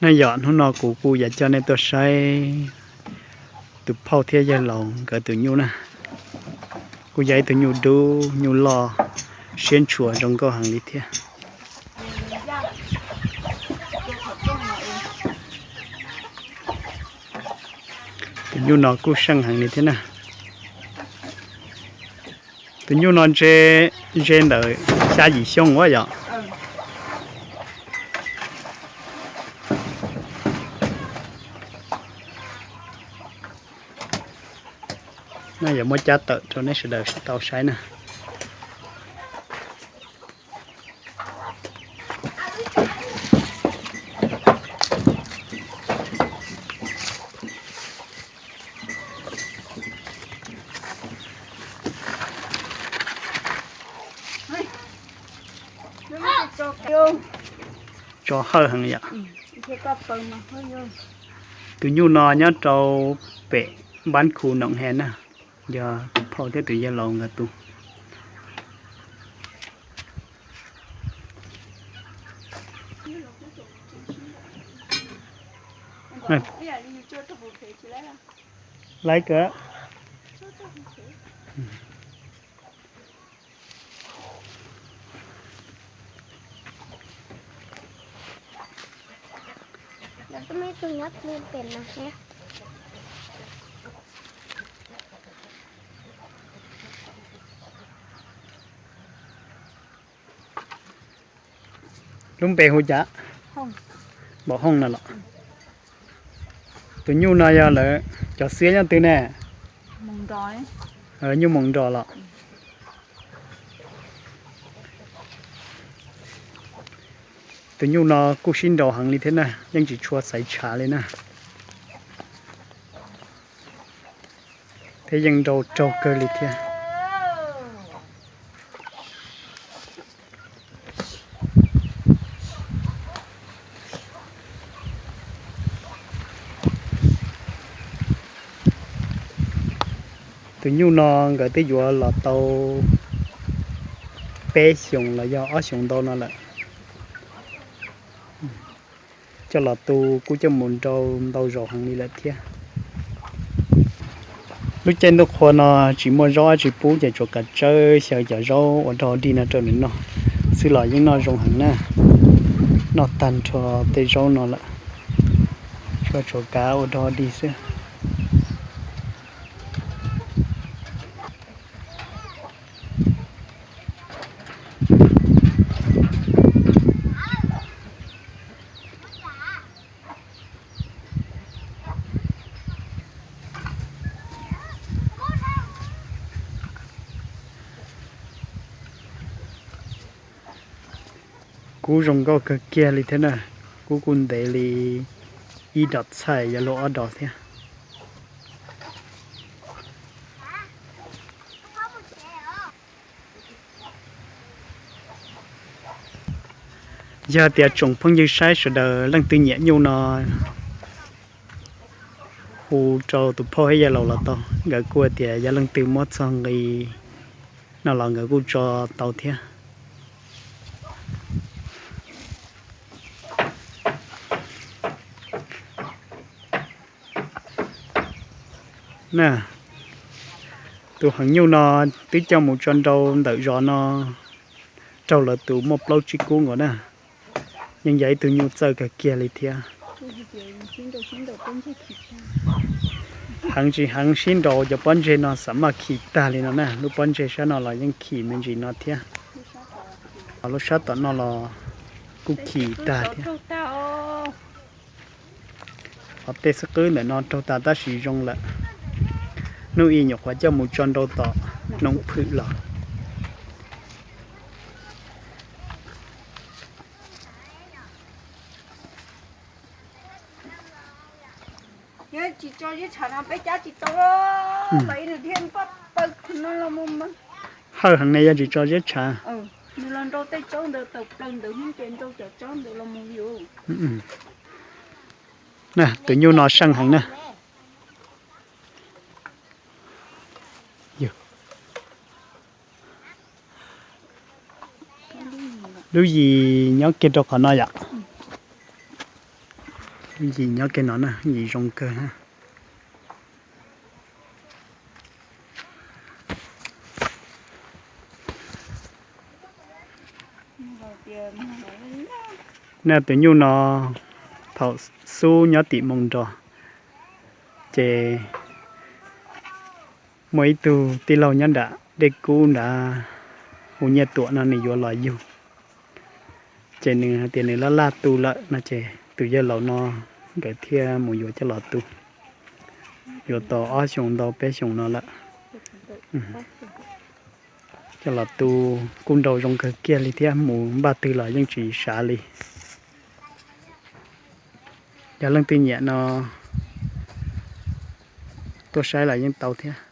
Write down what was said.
Nej yom, hnub no kuv kuj yuav coj nej tuaj saib tus phauj thiab yawg laus nkawd tus nyuj na. Kuj yog ib tug nyuj dub nyuj loj, siab ntshua zoo nkauj heev li thiab. Tus nyuj no kuj seej heev li thiab na. Tus nyuj no ntshe ze ntawm xya yim xyoo ua yom. No yuav muab cab tawm rau nej sawv daws tau saib na. Tso hawj heev yom. Tus nyuj no nyob rau pem Npab Khu Noom He na, yog tus phauj thiab tus yawg laus nkawd tus. Laib kawg. Lub npe hu cas? Npaum Hooj no los? Tus nyuj no yog lawv cov xiab nyob twg ne? Nyuj Moos Nros los? Tus nyuj no kuj sib nraus heev li thiab na, yeej tsis tshua xaiv tshav li na. Thiab yeej nraus raug kawg li thiab. Tus nyuj no nkawd twb yuav los tau peb xyoos los yog ob xyoos ntau no lawm. Coj los tu kuj coj mus nrau ntau zaus heev li lawm thiab. Lub caij ntuj qhua no tsis muaj zaub dab tsi pub ces tsuas kav tsawb xyaw cov zaub ua dog dig no rau nws noj xwb los yeej noj zoo heev na. Noj tag nrho tej zaub no lawm, tsuas kav ua dog dig xwb. Kub zoo nkauj kawg kiag li thiab na. Kub kuj ntev li ib dos txhais yuav luag ob dos thiab. Yog tias tsoom phooj ywg saib sawv daws leej twg nyiam nyuj no hu rau tus phauj thiab yawg laus los tau, nkawd kuj tias yog leej twg muab txog nqi no los nkawd kuj tso tau thiab. Na, tus heev nyuj no twb coj mus tso nrau ntawm zos no raug lawv tus muaj plaub tsib kub nkaus na. Yeej yog ib tug nyuj txawj kawg kiag li thiab. Heev tsis heev sib nraus cov pob ntseg no xam maj khi tag li no na, lub pob ntseg sab no los yeej khi me ntsis no thiab. Lub sab tom no los kuj khi tag thiab. Qhov tej xwb qwb ntawm no raug tas tab sis zoo lawm. Hnub ib nyuam qhuav coj mus tso nrau tom noov phwm los. Hawj heev ne yog tsis tso ziab tshav. Na, tus nyuj no seej heev na. Lub yim nyob kiag rau qhov no yom. Yim nyob kiag no na, yim zoo kawg na. Na tus nyuj no thaum xub nyob tim moo nrog, ces muaj ib tug tij laug nyob nram dej kub nrad hu Nyiaj Tuam no nws yuav los yug. Ces nws hais tias nws laj laj tu lawm no ces tus yawg laus no nkawd thiaj mus yuav coj los tu. Yuav tau ob xyoos ntau peb xyoos no lawm. Coj los tu kuj nrau zoo kawg kiag li thiab, mus npaj twg los yeej tsis sav li. Yog leej twg nyiam no tuaj saib los yeej tau thiab.